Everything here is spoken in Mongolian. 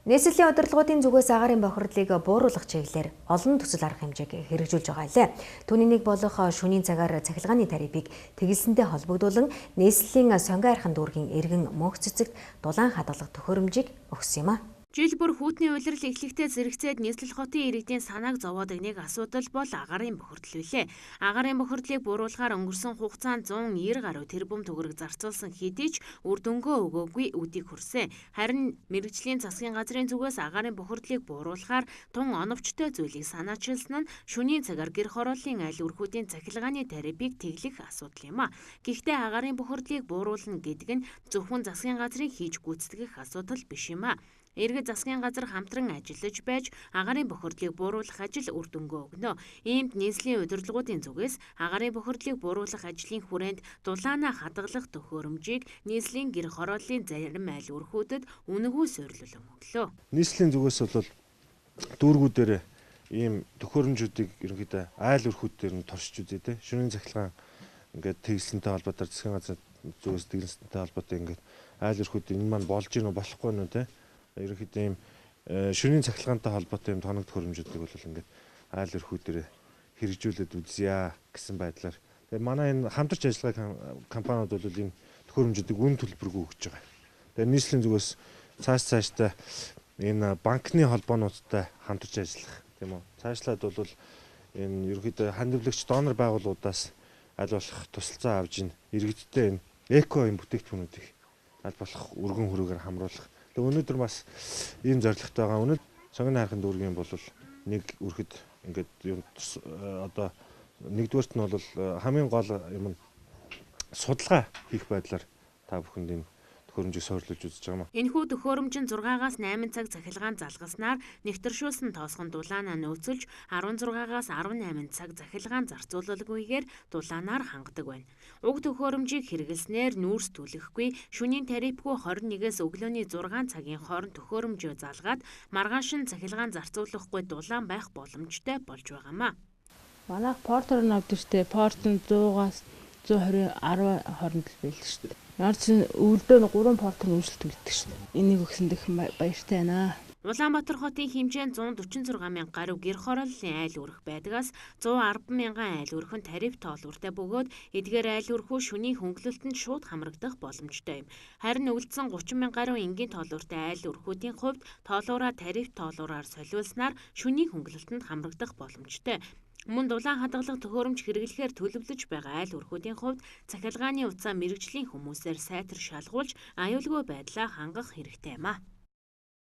Нийслэлийн удирдлагуудын зүгээс агаарын бохирдлыг бууруулах чиглэлээр олон төсөл арга хэмжээг хэрэгжүүлж байгаа лээ. Түүний нэг болох шөнийн цагаар цахилгааны тарифыг тэгэлсэнтэй холбогдуулан нийслэлийн Сонгон архан дүүргийн иргэн мөнх цэцэгт дулаан хадгалах төхөөрөмжийг өгсөн юм а. Жил бүр хүүтний улирал эхлэхдээ зэрэгцээд нийслэл хотын иргэдийн санааг зовоодог нэг асуудал бол агаарын бохирдол билээ. Агаарын бохирдлыг бууруулахаар өнгөрсөн хугацаанд 190 гаруй тэрбум төгрөг зарцуулсан хэдий ч үр дүнгөө өгөөгүй үдийг хүрсэн. Харин мэргэжлийн засгийн газрын зүгээс агаарын бохирдлыг бууруулахаар тун оновчтой зүйлийг санаачилсан нь шөнийн цагаар гэр хорооллын айл өрхүүдийн цахилгааны тарифыг тэглэх асуудал юм а. Гэхдээ агаарын бохирдлыг бууруулна гэдэг нь зөвхөн засгийн газрын хийж гүйцэтгэх асуудал биш юм а. Иргэд засгийн газар хамтран ажиллаж байж агаарын бохирдлыг бууруулах ажил үр дүнгөө өгнө. Иймд нийслэлийн удирдлагуудын зүгээс агаарын бохирдлыг бууруулах ажлын хүрээнд дулаанаа хадгалах төхөөрөмжийг нийслэлийн гэр хорооллын зарим айл өрхүүдэд үнэгүй суйрлуулан өглөө. Нийслэлийн зүгээс бол дүүргүүдээр ийм төхөөрөмжүүдийг ерөнхийдөө айл өрхүүдээр нь туршиж үзье те. Шөнийн цахилгаан ингээд тэгэлсэнтэй холбоотоор засгийн газар зүгээс тэгэлсэнтэй холбоотой ингээд айл өрхүүд энэ маань болж гин үү болохгүй нүү те. Ерөнхийдөө ийм шөнийн цахилгаантай холбоотой ийм тоног төхөөрөмжүүдийг бол ингээд айл өрхүүдээр хэрэгжүүлээд үзье гэсэн байдлаар. Тэгээ манай энэ хамтарч ажиллагаа компаниуд бол энэ төхөөрөмжүүдийг үн төлбөргүй өгч байгаа. Тэгээ нийслэлийн зүгээс цаашдаа энэ банкны холбоонуудтай хамтарч ажиллах тийм үү. Цаашлаад бол энэ ерөнхийдөө хандивлагч донор байгууллагуудаас аль болох тусалцаа авч ин иргэдтэй энэ эко юм бүтээгдэхүүнүүдийг аль болох өргөн хүрээгээр хамруулах. Өнөөдөр бас ийм зорилготой байгаа. Өнөөдөр Сонгоны хайрхан дүүргийн бол нэг үрхэд ингээд юм одоо нэгдүгээрт нь бол хамгийн гол юм нь судалгаа хийх байдлаар та бүхэнд энэ төхөөрөмжийг суйрлуулж үзэж байгаа юм. Энэхүү төхөөрөмж нь 6-аас 8 цаг цахилгаан залгаснаар нэгтэршүүлсэн тоосгон дулаанаа нөөцөлж 16-аас 18 цаг цахилгаан зарцуулалгүйгээр дулаанаар хангадаг байна. Уг төхөөрөмжийг хэрэглэснээр нүүрс түлэхгүй, шөнийн тарифгүй 21-ээс өглөөний 6 цагийн хооронд төхөөрөмжөө залгаад маргааш нь цахилгаан зарцуулахгүй дулаан байх боломжтой болж байгаамаа. Манайх портер нь авдаг штэ. Порт нь 100-аас 120 10 хооронд л байлаа штэ. Ямар ч өвөлдөө 3 портер үйлчлэлт үлддэг штэ. Энийг өгсөн дэх баяртай байна. Улаанбаатар хотын хэмжээнд 146 мянга гаруй гэр хорооллын айл өрх байдгаас 110 мянган айл өрх нь тариф тоолууртай бөгөөд эдгээр айл өрхүү шөнийн хөнгөлөлтөнд шууд хамрагдах боломжтой юм. Харин үлдсэн 30 мянга гаруй энгийн тоолууртай айл өрхүүдийн хувьд тоолуураа тариф тоолуураар солиулснаар шөнийн хөнгөлөлтөнд хамрагдах боломжтой. Мөн дулаан хадгалах төхөөрөмж хэрэглэхээр төлөвлөж байгаа айл өрхүүдийн хувьд цахилгааны утсаа мэргэжлийн хүмүүсээр сайтар шалгуулж аюулгүй байдлаа хангах хэрэгтэй юм а.